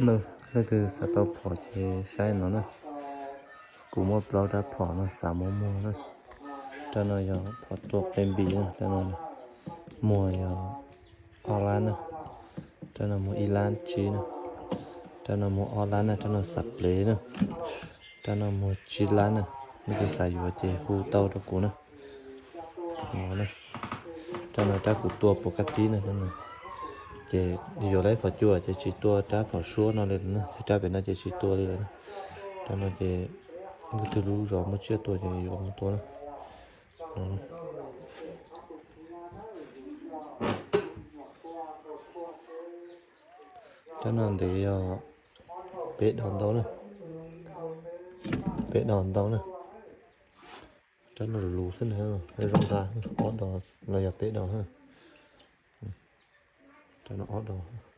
Leej twg xav tau phom ces saib no na. Kuv muaj plaub rab phom no xav muab muag na. Rab no yog phom tua qe npis na, rab no muag yog ob lab na. Rab no muag ib lab tsib na. Rab no muag ob lab na, rab no xav plev na. Rab no muag tsib lab na. Leej twg xav yuav ces hu tau rau kuv na. Rab no rab kuv tua puas kab tib na. Ces yuav lawv phom cua ces tsis tua rab phom suab no li na, ces rab pem no ces tsis tua li lawm na. Rab no ces leej twg lub zos muaj tsiaj tua ces yuav mus tua na. Rab no ntev yog peb dos ntau na, peb dos ntau na. Rab no lus xwb na, zoo nqa ob dos no yog peb dos na. Rab no ob dos.